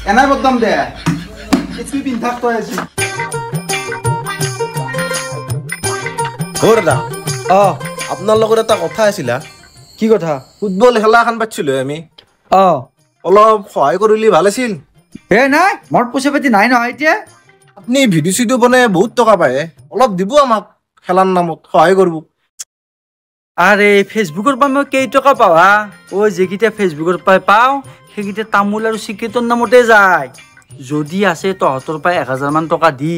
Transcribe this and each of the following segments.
এনাই বদনাম দে পিন্ধ থাক তই আজি। দাদা, অ আপোনাৰ লগত এটা কথা আছিলা। কি কথা? ফুটবল খেলা এখন পাতিছিলো আমি। অ অলপ সহায় কৰিলে ভাল আছিল। এ নাই, মোৰ পইচা পাতি নাই নহয় এতিয়া। আপুনি ভিডিঅ' চিডিঅ' বনাই বহুত টকা পায়, অলপ দিব আমাক খেলাৰ নামত, সহায় কৰিব। আৰে ফেচবুকৰ পৰা মই কেইটকা পাওঁ হা? অ যিকেইটা ফেচবুকৰ পৰা পাওঁ সেইকেইটা তামোল আৰু চিগাৰেটৰ নামতে যায়। যদি আছে তহঁতৰ পৰা 1000 মান টকা দি,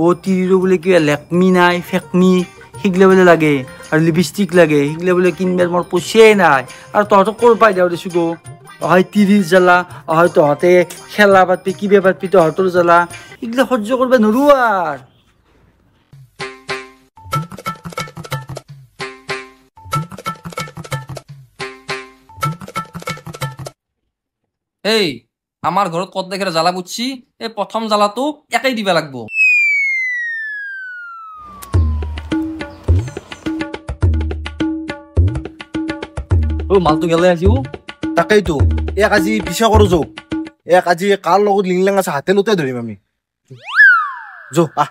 অ তিৰিৰো বোলে কিবা লেকমি নাই ফেকমি শিকিলে বোলে লাগে আৰু লিপষ্টিক লাগে, শিকিলে বোলে কিনিব মোৰ পইচাই নাই। আৰু তহঁতক ক'ৰ পাই দিওঁ দেচোন গো? অহাই তিৰিৰ জ্বালা, অহাই তহঁতে খেলা পাতবি কিবা পাতবি তহঁতৰ জ্বালা, এইগিলা সহ্য কৰিব নোৱাৰো আৰু। এই আমাৰ ঘৰত ক'ত দেখে জ্বালা বুজছি, এই প্ৰথম জ্বালাটো একেই দিব লাগব। অ মালটো গেলে আজিও। তাকেইতো, এক আজি পিছা কৰো যৌ, এক আজি কাৰ লগত লিংলেং আছে হাতে লোতে ধৰিম আমি। যৌ আহ।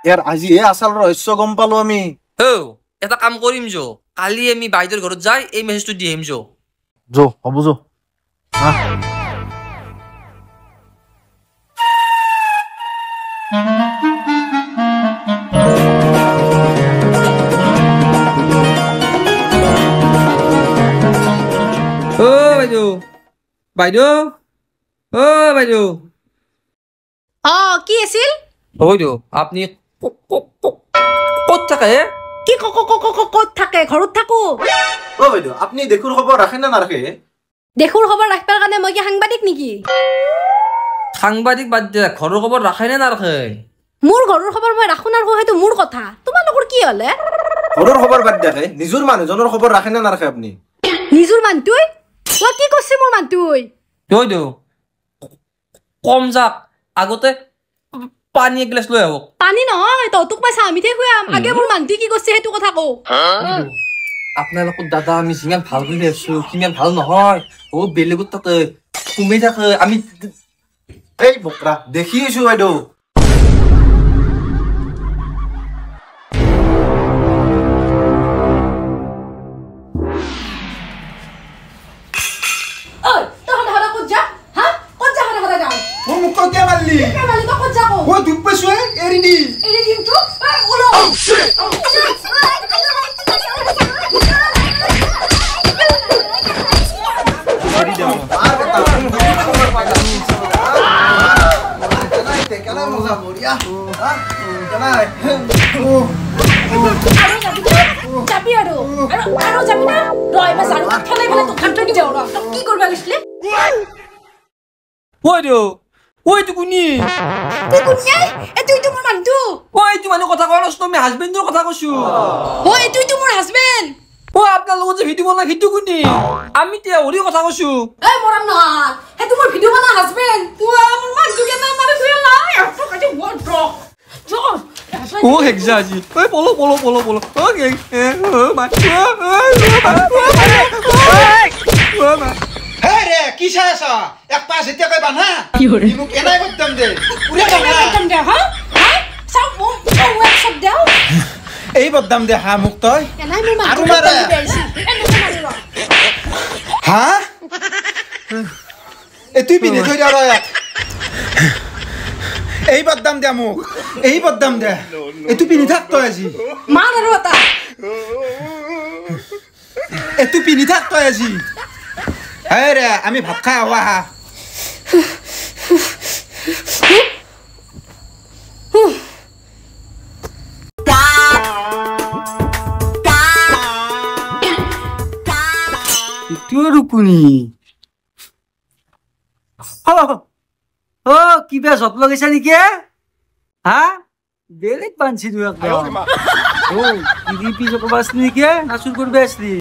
ইয়াৰ আজি হে আচল ৰহস্য গম পালো আমি। ও এটা কাম কৰিম যো, কালি আমি বাইদেউৰ ঘৰত যাই এই মেছেজটো দি আহিম যো। যো হ'ব যো। ও বাইদেউ, বাইদেউ, ও বাইদেউ। অ কি আছিল? ও বাইদেউ আপুনি ক'ত থাকে? কি ক'ত থাকে? ঘৰত থাকো। অ বাইদেউ আপুনি দেখুৰ খবৰ ৰাখে নে নাৰাখে? দেখুৰ খবৰ ৰাখবাৰ কাৰণে মই কি সাংবাদিক নেকি? সাংবাদিক বাদ দে, ঘৰৰ খবৰ ৰাখে নে নাৰাখে? মোৰ ঘৰৰ খবৰ মই ৰাখো নাৰাখো সেইটো মোৰ কথা, তোমালোকৰ কি হ'লে? ঘৰৰ খবৰ বাদ দে, নিজৰ মানুহজনৰ খবৰ ৰাখে নে নাৰাখে আপুনি? নিজৰ মানুহটোই? অ কি কৈছে মোৰ মানুহটোই? বাইদেউ কম যাক, আগতে পানী এগিলাচ লৈ আহক। পানী নহয়, তহঁতক মই চাহ মিঠাই খুৱাম। আগে মোৰ মানুহটোই কি কৈছে সেইটো কথা কওঁ। আপোনালোকৰ দাদা আমি যিমান ভাল বুলি ভাবছো সিমান ভাল নহয়, অ বেলেগত তাতে সোমাই থাকে। আমি এই বকৰা দেখি আছো বাইদেউ। যাবি আৰু আৰু যাবি না? ৰয় মই ঝাৰু ঠেলাই পেলাই তোক ঘামটো দি যাওঁ ৰ। তই কি কৰিব গৈছিলি? বাইদেউ ঐটো কোনি? তুই কোনিয়াই? এইটোইতো মোৰ মানুহটো। ঐ এইটো মানুহ কথা কোৱা নাছিলো, আমি হাজবেণ্ডৰ কথা কৈছো। ঐ এইটোইতো মোৰ হাজবেণ্ড। ঐ আপোনাৰ লগত যে ভিডিঅ' বনাই সেইটো কোনি? আমি এতিয়া হৰি কথা কৈছো। এই মৰম নহয়, সেইটো মোৰ ভিডিঅ' বনা হাজবেণ্ড। তোৰ মোৰ মানুহটো কেনে মাৰি থৈ নাই। ও হেকজা আজি। ঐ পলো পলো পলো পলো। ও হে কি চাই আছ? এক পাঁচ এতিয়াকৈ বান্ধা মোক এনাই বদনাম দে, পুৰা বদনাম দে। হা চাও মোক চব দেও এই বদনাম দে। হা মোক তই আৰু মাৰে হা? এই তুই পিন্ধি থৈ দে আৰু ইয়াক। এই বদনাম দে মোক, এই বদনাম দে। এইটো পিন্ধি থাক তই আজি। মাৰ আৰু এটা। এইটো পিন্ধি থাক তই আজি। হে ৰে আমি ভাত খাই আহা। হা এইটো আৰু কোনি? অ কিবা জত লগাইছা নেকি হা? বেলেগ বানছি তুই একদম। ও টিভি পিছ ক'বা আসলি নেকি না চুৰ কৰবে আসলি?